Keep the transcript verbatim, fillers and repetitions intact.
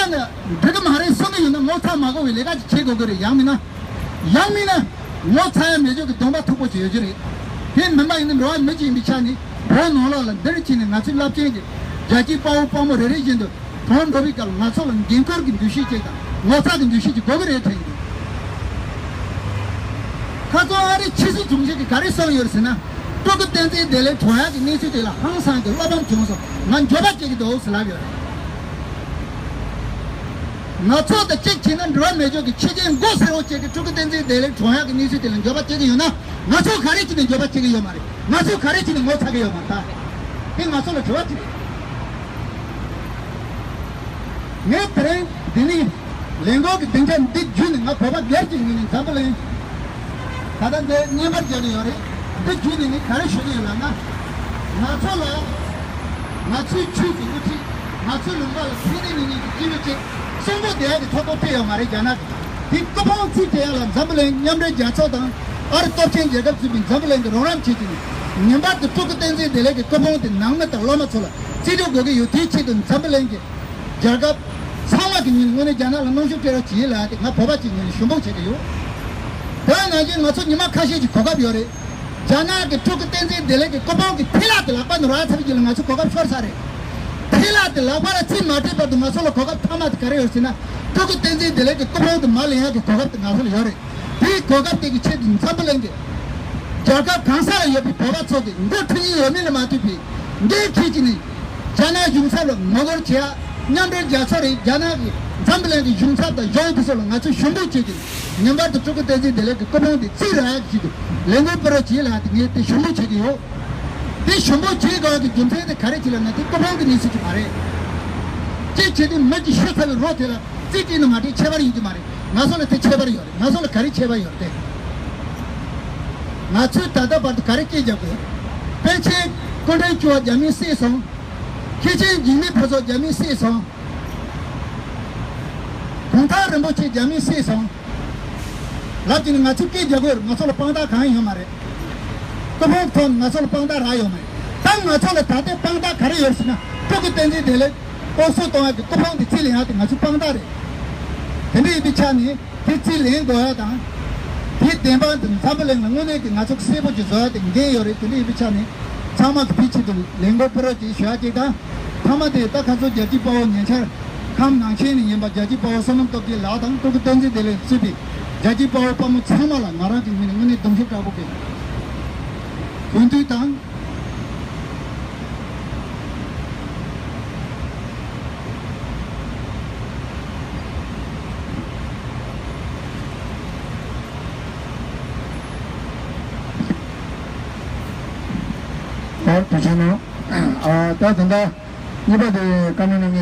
འགྲིག་གི་མ་རེད་གསུང་གི་ཡོད་ན་ངོ་ཚ་མ་དགོས་པའི་ལས་ཀ་ཅིག་བྱེད་དགོས་ཀྱི་རེད། ཡང་མིན་ན། ཡང་མིན་ན། ངོ་ཚ་ཡ་མེད་ཆོག་གི་གདོང་པ་མཐུག་པོ་ཅིག་ཡོད་ཀྱི་རེད། དེ་མིན་པ་ཡིན་ན་འགྲོ་བ་མི་ཅིག་ཡིན་པའི་ཆ་ནས་བོད་ནང་ལོགས་ལ་འདིར་ཕྱིན་ནས་ང་ཚོའི་རླབས་ཆེན་གྱི་རྒྱལ་གཅེས་དཔའ་བོ་དཔའ་མོ་རེ་རེ་བཞིན་དུ་དོན་འགྲུབ་པའི་སྐབས་ང་ཚོ་ལ་འགན་ཁུར་གྱི་འདུ་ཤེས་ཅིག་དང་ངོ་ཚ་གི་འདུ་ཤེས་ཅིག་དགོས་ཀྱི་རེད་དྲན་གྱི་འདུག་ཁ་སང་ཨ་རིའི་ཕྱི་སྲིད་དྲུང་ཆེ་གིས་ག་རེ་གསུངས་ཡོད་ཟེར་ན། སྤྲུལ་སྐུ་བསྟན་འཛིན་བདེ་ལེགས་གྲོངས་ཡག་གི་གནས་ཚུལ་དེ་ལ་ཧང་སང་གི་བློ་ཕམ་བྱུང་སོང་། ང་འགྱོད་པ་སྐྱེ་གི་འདུག་ཟེར་ལབ་ཡོད་རེད། ང་ཚོ་དང་གཅིག་བྱས་ན་འགྲོ་བ་མི་ཆོག་གི་ཆེ་ཆེན་མགོ་སེར་བོ་གཅིག་གིས་སྤྲུལ་སྐུ་བསྟན་འཛིན་བདེ་ལེགས་གྲོངས་ཡག་གི་གནས་ཚུལ་དེ་ལ་འགྱོད་པ་སྐྱེ་གི་ཡོད་ན། ང་ཚོ་ག་རེ་བྱས་ནས་འགྱོད་པ་སྐྱེ་གི་ཡོད་མ་རེད། ང་ཚོ་ག་རེ་བྱས་ནས་ངོ་ཚ་གི་ཡོད་མ་རེད། ད་དེ་ང་ཚོ་ལ་དྲི་བ་ཅིག་རེད། ངས་དེ་རིང་འདི་ནས་ལས་འགུལ་གྱི་སྡིངས་ཆ་འདི་བརྒྱུད་ནས་ང་བོད་པ་སྒེར་གྱི་ངོས་ནས་འཛམ་བུ་གླིང་། ད་ལྟ་འདི་བརྙན་པར་རྒྱག་གི་ཡོད་རེད། འདི་བརྒྱུད་ནས་ངས་ག་རེ་ཞུ་གི་ཡོད་ལབ་ན། ང་ཚོ་ལ། ང་ཚོའི་ཆོས་ཀྱི་དབུ་ཁྲིད། ང་ཚོའི་ལུང་པ་ལ་ཚད་ལྡན་མི་སྣའི་སྐྱེས་བུ་ཅིག་གསོན་པོ་བསྡད་ཡག་གི་ཐོབ་ཐང་ཐོབ་ཡོད་མ་རེད། རྒྱ་ནག་གིས། དེའི་སྐུ་ཕུང་རྩིས་སྤྲད་ཡག་ལ་འཛམ་བུ་གླིང་མཉམ་འབྲེལ་རྒྱལ་ཚོགས་དང་། ཨ་རི་སྟོབས་ཆེན་རྒྱལ་ཁབ་ཚུད་པའི་འཛམ་བུ་གླིང་གིས་རོགས་རམ་བྱེད་ཀྱི་ནས། ངེས་པར་དུ་སྤྲུལ་སྐུ་བསྟན་འཛིན་བདེ་ལེགས་ཀྱི་སྐུ་ཕུང་དེ་ནང་མི་དང་སློབ་མ་ཚོ་ལ་རྩིས་སྤྲོད་དགོས་ཀྱི་ཡོད། དེའི་ཆེད་དུ་འཛམ་བུ་གླིང་གི་རྒྱལ་ཁབ་ཚང་མ་གི་ངོས་ནས་དངོས་གནས་རྒྱ་ནག་ལ་གནོན་ཤུགས་སྤྲད་རོགས་བྱེད་ལབ་ཡག་དེ་ང་བོད་པ་ཅིག་ངོས་ནས་ཞུ་འབོད་བྱེད་ཀྱི་ཡོད། དེ་ནང་བཞིན་ང་ཚོ་ཉི་མ་ཁ་ཤས་ཀྱི་གོ་སྐབས་ཡོད་རེད། རྒྱ་ནག་གི་སྤྲུལ་སྐུ་བསྟན་འཛིན་བདེ་ལེགས་ཀྱི་སྐུ་ཕུང་གི་ཐལ་བ་དེ་ལག་པ་ནས་རག་ཚར་བའི་རྗེས་ལ་ང་ཚོ་གོ་སྐབས་ཤོར་ཚར་རེད། ཐལ་བ་དེ་ལག་པ་ལ་རྩིས་མ་སྤྲད་བར་དུ་ང་ཚོ་ལ་གོ་སྐབས་མཐའ་མ་དེ་ག་རེ་ཡོད་ཟེར་ན། སྤྲུལ་སྐུ་བསྟན་འཛིན་བདེ་ལེགས་ཀྱི་སྐུ་ཕུང་དེ་མར་ལེན་ཡག་གི་གོ་སྐབས་དེ་ང་ཚོ་ལ་ཡོད་རེད། དེའི་གོ་སྐབས་དེ་གི་ཆེད་དུ་འཛམ་བུ་གླིང་གི་རྒྱལ་ཁབ་གང་ས་ལ་ཡོད་པའི་བོད་པ་ཚོ་གིས་མགོ་ཁྲིད་ཀྱི་ཡོད་མིན་ལ་མ་ལྟོས་པའི་འགན་འཁྱེར་གྱི་ནས། རྒྱ་ནག་གཞུང་ཚབ་ལ་ངོ་རྒོལ་བྱེད་ཡག་མཉམ་འབྲེལ་རྒྱལ་ཚོགས་རེད། རྒྱ་ནག་གི་འཛམ་བུ་གླིང་གི་གཞུང་ཚབ་དང་གཞུང་དེ་ཚོ་ལ་ང་ཚོས་ཞུ་འབོད་བྱེད་ཀྱི་ནས། ངེས་པར་དུ་སྤྲུལ་སྐུ་བསྟན་འཛིན་བདེ་ལེགས་ཀྱི་སྐུ་ཕུང་དེ་རྩིས་རག་ཡག་ཆེད་དུ་ལས་འགུལ་སྤེལ་རོགས་བྱེད་ལབ་ཡག་དེ་ངས་དེ་ཞུ་འབོད་བྱེད་ཀྱི་ཡོད། དེ་ཞུ་འབོད་བྱེད་དགོས་ཡག་གི་རྒྱུ་མཚན་དེ་ག་རེ་བྱེད་ལབ་ན། དེ་སྐུ་ཕུང་གི་གནས་ཚུལ་ཅིག་མ་རེད། གཅིག་བྱས་ཏེ་མི་གཅིག་ཤི་ཚར་བའི་རོ་དེ་ལ་རྩིས་སྤྲད་ན་མ་སྤྲད་ཁྱད་པར་ཡོད་ཀྱི་མ་རེད། ང་ཚོ་ལ་དེ་ཁྱད་པར་ཡོད་རེད། ང་ཚོ་ལ་ག་རེ་ཁྱད་པར་ཡོད་རེད་དེ། ང་ཚོས་ད་ལྟ་བར་དུ་ག་རེ་སྐད་རྒྱབ་དགོས། པཎ་ཆེན་སྐུ་ཕྲེང་བཅུ་པ་རྒྱ་མིས་བསད་སོང་། མཁན་ཆེན་འཇིགས་མེད་ཕུན་ཚོགས་རྒྱ་མིས་བསད་སོང་། གུང་ཐང་རིན་པོ་ཆེ་རྒྱ་མིས་བསད་སོང་། ལབ་ཀྱི་ནི་ང་ཚོས་སྐད་རྒྱག་དགོས་རེད། ང་ཚོ་ལ་དཔང་རྟགས་གང་ཡང་ཡོད་མ་རེད། སྐུ་ཕུང་ཐོག་ནས་ང་ཚོ་ལ་དཔང་རྟགས་རག་ཡོད་མ་རེད། ད་ང་ཚོ་ལ་ད་ལྟའི་དཔང་རྟགས་ག་རེ་ཡོད་ཟེར་ན། སྤྲུལ་སྐུ་བསྟན་འཛིན་བདེ་ལེགས་སྐུ་གཟུགས་གཏོང་ཡག་གི་སྐུ་ཕུང་དེ་རྩིས་ལེན་ཡག་དེ་ང་ཚོའི་དཔང་རྟགས་རེད། དེ་འདྲ་ཡིན་པའི་ཆ་ནས་དེ་རྩིས་ལེན་དགོས་ཡག་དང་། དེའི་བདེན་དཔང་དེ་འཛམ་བུ་གླིང་ལ་དངོས་གནས་ཀྱི་ང་ཚོ་གསལ་པོ་ཅིག་བཟོ་ཡག་དེ་འགན་ཡོད་རེད། དེ་འདྲ་ཡིན་པའི་ཆ་ནས་ཚང་མ་གི་དེའི་ཆེད་དུ་ལས་འགུལ་སྤེལ་རོགས་ཅིག་ཞུ་ཡག་ཅིག་དང་། མཐའ་མ་དེ་ད་ཁ་སང་རྒྱལ་གཅེས་དཔའ་བོ་ཉེ་ཆར་ཁམས་ནང་ཆེན་ནས་ཡིན་པ་རྒྱལ་གཅེས་དཔའ་བོ་བསོད་ནམས་སྟོབས་རྒྱལ་ལགས་དང་སྤྲུལ་སྐུ་བསྟན་འཛིན་བདེ་ལེགས་གཙོས་པའི་རྒྱལ་གཅེས་དཔའ་བོ་དཔའ་མོ་ཚང་མ་ལ་ང་རང་གི་ངོས་ནས་དངོས་གནས་གདུང་ཤུགས་དྲག་པོ་གི་གུས་འདུད་དང་། ཨོ་ཐུགས་རྗེ་གནང་། ཨ་ད་ད་ལྟ་གཉིས་པ་དེ་བཀའ་མོལ་གནང་མཁན།